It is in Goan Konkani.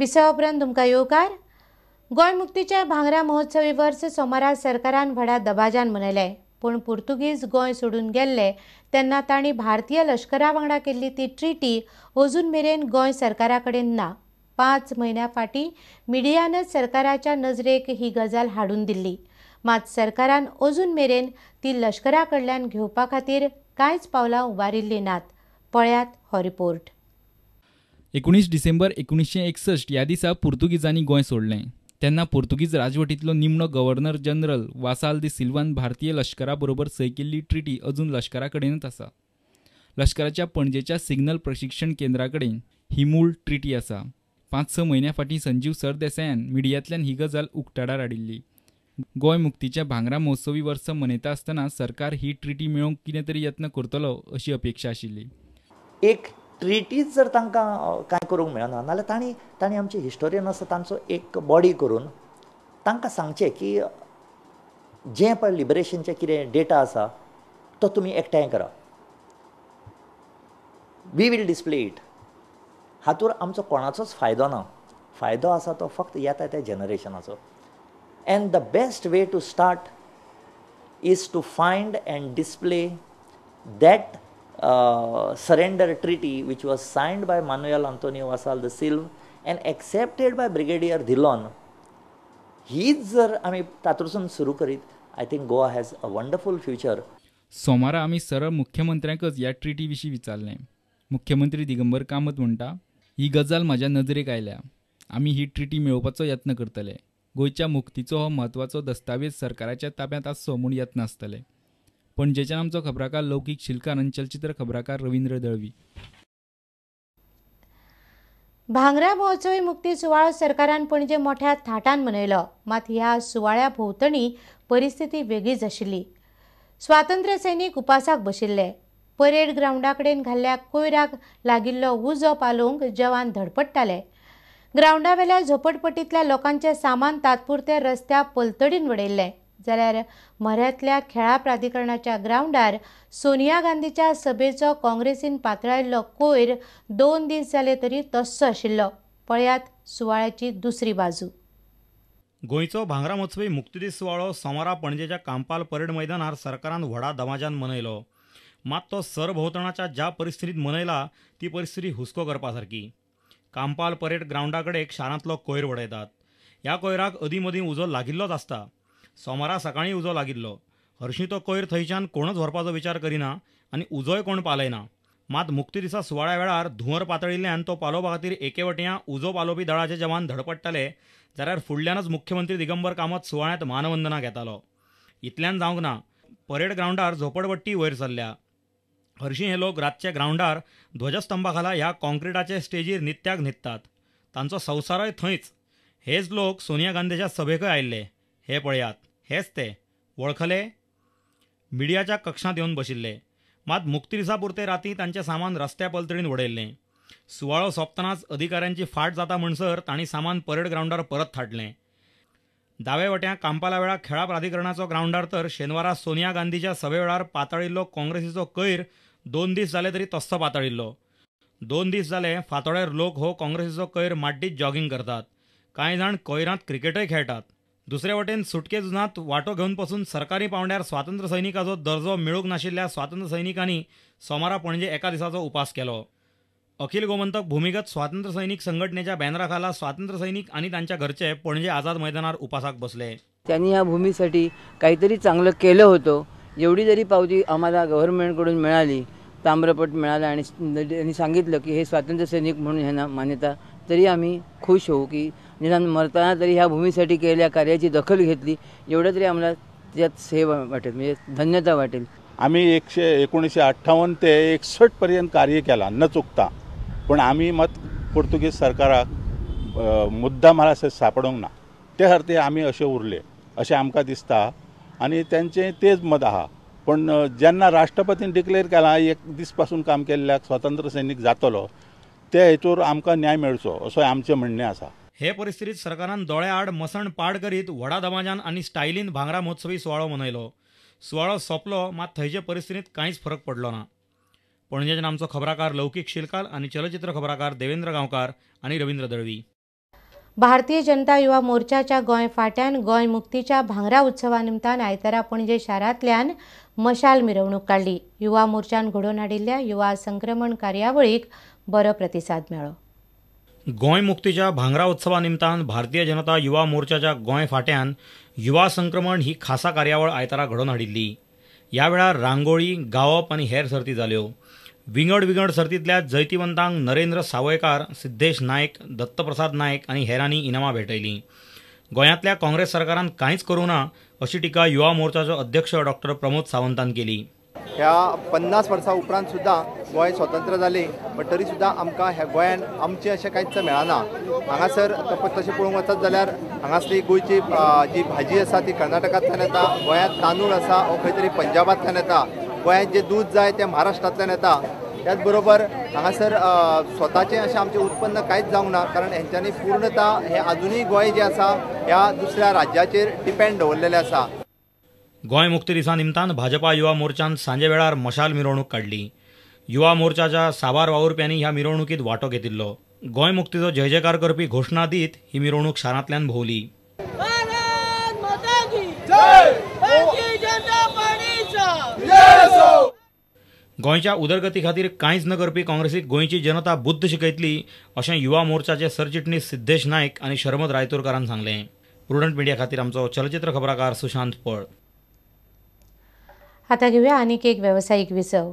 विसवा उपरांत तुमकां येवकार. गोंय मुक्तीच्या भांगरा महोत्सवी वर्स सोमारा सरकारान व्हडा दबाज्यान मनयलें. पूण पुर्तुगीज गोंय सोडून गेल्ले तेन्ना तांणी भारतीय लश्करा वांगडा केल्ली ती ट्रिटी अजून मेरेन गोंय सरकारा कडेन ना. 5 म्हयन्यां फाटीं मिडियानच सरकाराच्या नजरेक ही गजाल हाडून दिल्ली. मात सरकारान अजून मेरेन ती लश्करा कडल्यान घेवपा खातीर कांयच पावलां उबारिल्लीं नात. पळयात हो रिपोर्ट. 19 डिसेंबर 1961 ह्या दिसा पुर्तुगीजांनी गोंय सोडलें. तेन्ना पुर्तुगीज राजवटींतलो निमणो गव्हर्नर जनरल वासाल दी सिल्वान भारतीय लश्करा बरोबर सय केल्ली ट्रिटी अजून लश्करा कडेनच आसा. लश्कराच्या पणजेच्या सिग्नल प्रशिक्षण केंद्रा कडेन ही मूळ ट्रिटी आसा. 5-6 म्हयन्यां फाटीं संजीव सरदेसायान मिडियांतल्यान ही गजाल उक्ताडार हाडिल्ली. गोंय मुक्तीच्या भांगरा महोत्सवी वर्स मनयता आसतना सरकार ही ट्रिटी मेळोवंक कितें तरी यत्न करतलो अशी अपेक्षा आशिल्ली. एक ट्रिटीज जर तांकां कांय करूंक मेळना नाजाल्यार तांणी तांणी आमचे हिस्टोरियन आसा तांचो एक बॉडी करून तांकां सांगचें की जें पळय लिबरेशनचें कितें डेटा आसा तो तुमी एकठांय करा, we will display it. हातूंत आमचो कोणाचोच फायदो ना, फायदो आसा तो फक्त येता त्या जनरेशनाचो. And the best way to start is to find and display that surrender treaty which was signed by Manuel Antonio Vassal da Silva and accepted by Brigadier Dhillon. हीच जर आमी तातूंतसून सुरू करीत, I think Goa has a wonderful future. सोमारा आमी सरळ मुख्यमंत्र्यांकच ह्या ट्रिटी विशीं विचारलें. मुख्यमंत्री दिगंबर कामत म्हणटा, ही गजाल म्हज्या नजरेक आयल्या, आमी ही ट्रिटी मेळोवपाचो यत्न करतले. गोंयच्या मुक्तीचो हो म्हत्वाचो दस्तावेज सरकाराच्या ताब्यांत आसचो म्हूण यत्न आसतले. पणजेच्यान आमचो खबराकार लौकीक शिलकार आनी चलचित्र खबराकार रवींद्र दळवी. भांगरा महोत्सवी मुक्ती सुवाळो सरकारान पणजे मोठ्या थाटान मनयलो. मात ह्या सुवाळ्या भोंवतणी परिस्थिती वेगळीच आशिल्ली. स्वातंत्र्य सैनीक उपासाक बशिल्ले. परेड ग्रावंडा कडेन घाल्ल्या कोयराक लागिल्लो उजो पालोवंक जवान धडपडटाले. ग्रावंडावेल्या झोपडपट्टींतल्या लोकांचें सामान तात्पुरतें रस्त्या पलतडीन वडयल्लें. जाल्यार म्हऱ्यांतल्या खेळा प्राधिकरणाच्या ग्रावंडार सोनिया गांधीच्या सभेचो काँग्रेसीन पातळायल्लो कोयर 2 दीस जाले तरी तस्सो आशिल्लो. पळयात सुवाळ्याची दुसरी बाजू. गोंयचो भांगरा महोत्सवी मुक्तीदीस सुवाळो सोमारा पणजेच्या कांपाल परेड मैदानार सरकारान व्हडा दमाजान मनयलो. मात तो सरभोंवतणाच्या ज्या परिस्थितीत मनयला ती परिस्थिती हुस्को करपा सारकी. कांपाल परेड ग्रावंडा कडेन शारांतलो कोयर वडयतात. ह्या कोयराक अदीं मदीं उजो लागिल्लोच आसता. सोमारा सकाळीं उजो लागिल्लो. हरशीं तो कोयर थंयच्यान कोणच व्हरपाचो विचार करिना आनी उजोय कोण पालयना. मात मुक्ती दिसा सुवाळ्या वेळार धुंवर पातळिल्ल्यान तो पालोवपा खातीर एके वटयां उजो पालोवपी दळाचे जवान धडपडटाले, जाल्यार फुडल्यानच मुख्यमंत्री दिगंबर कामत सुवाळ्यांत मानवंदना घेतालो. इतल्यान जावंक ना, परेड ग्रावंडार झोपडपट्टी वयर सरल्या. हरशीं हे लोक रातचे ग्रावंडार ध्वजस्तंभा खाला ह्या कॉन्क्रिटाचे स्टेजीर नित्याक न्हिदतात. तांचो संवसारय थंयच. हेच लोक सोनिया गांधीच्या सभेकय आयिल्ले. हे पळयात, हेच ते वळखले. मिडियाच्या कक्षांत येवन बशिल्ले. मात मुक्ती दिसा पुरते राती तांचें सामान रस्त्या पलतडीन वडयल्लें. सुवाळो सोंपतनाच अधिकाऱ्यांची फाट जाता म्हणसर तांणी सामान परेड ग्रावंडार परत थाडलें. दावे वट्यां कांपाला वेळा खेळा प्राधिकरणाचो ग्रावंडार तर शेनवारा सोनिया गांधीच्या सभे वेळार पातळिल्लो काँग्रेसीचो कोयर 2 दीस जाले तरी तस्सो पातळिल्लो. 2 दीस जाले फांतोडेर लोक हो काँग्रेसीचो कोयर माड्डीत जॉगिंग करतात. कांय जाण कोयरांत क्रिकेटय खेळटात. दुसरे वटेन सुटके झुजांत वांटो घेवन पसून सरकारी पांवड्यार स्वातंत्र्य सैनिकाचो दर्जो मेळूंक नाशिल्ल्या स्वातंत्र्य सैनिकांनी सोमारा पणजे एका दिसाचो उपास केलो. अखिल गोमंतक भूमिगत स्वातंत्र्य सैनिक संघटनेच्या बॅनरा खाला स्वातंत्र्य सैनिक आनी तांच्या घरचे पणजे आझाद मैदानार उपासाक बसले. त्यांनी ह्या भूमीसाठी काहीतरी चांगलं केलं होतं, एवढी जरी पावती आम्हाला गव्हर्नमेंटकडून मिळाली, ताम्रपट मिळाला आणि त्यांनी सांगितलं की हे स्वातंत्र्य सैनिक म्हणून ह्यांना मान्यता, तरी आम्ही खुश होऊ की निदान मरताना तरी ह्या भूमीसाठी केलेल्या कार्याची दखल घेतली, एवढं तरी आम्हाला त्यात सेवा वाटेल, म्हणजे धन्यता वाटेल. आम्ही 1958 ते 61 पर्यंत कार्य केला न चुकता, पण आमी मात पुर्तुगीज सरकाराक मुद्दाम अशें सापडूंक ना, ते खातीर आमी अशें उरले अशें आमकां दिसता आनी तेंचें तेच मत आहा. पण जेन्ना राष्ट्रपतीन डिक्लेर केलां एक दीस पासून काम केल्ल्याक स्वतंत्र सैनीक जातलो, ते हेतूर आमकां न्याय मेळचो असो आमचें म्हणणें आसा. हे परिस्थितीत सरकारान दोळ्या आड मसण पाड करीत व्हडा दमाजान आनी स्टायलीन भांगरा महोत्सवी सुवाळो मनयलो. सुवाळो सोंपलो मात थंयचे परिस्थितींत कांयच फरक पडलो ना. पणजेच्यान आमचो खबराकार लौकीक शिलकार आनी चलचित्र खबराकार देवेंद्र गांवकार आनी रवींद्र दळवी. भारतीय जनता युवा मोर्चाच्या गोंय फाट्यान गोंय मुक्तीच्या भांगरा उत्सवा निमतान आयतारा पणजे शारांतल्यान मशाल मिरवणूक काडली. युवा मोर्चान घडोवन हाडिल्ल्या युवा संक्रमण कार्यावळीक बरो प्रतिसाद मेळ्ळो. गोंय मुक्तीच्या भांगरा उत्सवा निमतान भारतीय जनता युवा मोर्चाच्या गोंय फाट्यान युवा संक्रमण ही खासा कार्यावळ आयतारा घडोवन हाडिल्ली. ह्या वेळार रांगोळी, गावप आनी हेर सर्ती जाल्यो. विंगड विंगड सर्तींतल्या जैतिवंतांक नरेंद्र सावयकार, सिद्धेश नायक, दत्तप्रसाद नायक आनी हेरांनी इनामां भेटयलीं. गोंयांतल्या काँग्रेस सरकारान कांयच करूं ना अशी टिका युवा मोर्चाचो अध्यक्ष डॉक्टर प्रमोद सावंतान केली. ह्या 50 वर्सां उपरांत सुद्दां गोंय स्वतंत्र जालें, पण तरी सुद्दां आमकां ह्या गोंयान आमचें अशें कांयच मेळना. हांगासर तशें पळोवंक वचत जाल्यार हांगासली गोंयची जी भाजी आसा ती कर्नाटकांतल्यान येता, गोंयांत तांदूळ आसा हो खंय तरी पंजाबांतल्यान येता, गोंयांत जें दूद जाय तें महाराष्ट्रांतल्यान येता. त्याच बरोबर हांगासर स्वताचें अशें आमचें उत्पन्न कांयच जावंक ना, कारण हेंच्यांनी पूर्णता हें आजुनूय गोंय जें आसा ह्या दुसऱ्या राज्याचेर डिपेंड दवरलेलें आसा. गोंय मुक्ती दिसा निमतान भाजपा युवा मोर्चान सांजे वेळार मशाल मिरवणूक काडली. युवा मोर्चाच्या साबार वावुरप्यांनी ह्या मिरवणुकीत वांटो घेतिल्लो. गोंय मुक्तीचो जयजयकार करपी घोशणा दीत ही मिरवणूक शारांतल्यान भोंवली. गोंयच्या उदरगती खातीर कांयच न करपी काँग्रेसीक गोंयची जनता बुद्द शिकयतली अशें युवा मोर्चाचे सरचिटणीस सिद्धेश नायक आनी शर्मद रायतुरकारान सांगलें. प्रुडंट मिडिया खातीर आमचो चलचित्र खबराकार सुशांत पळ. आता घेऊया आणखी एक व्यावसायिक विसव.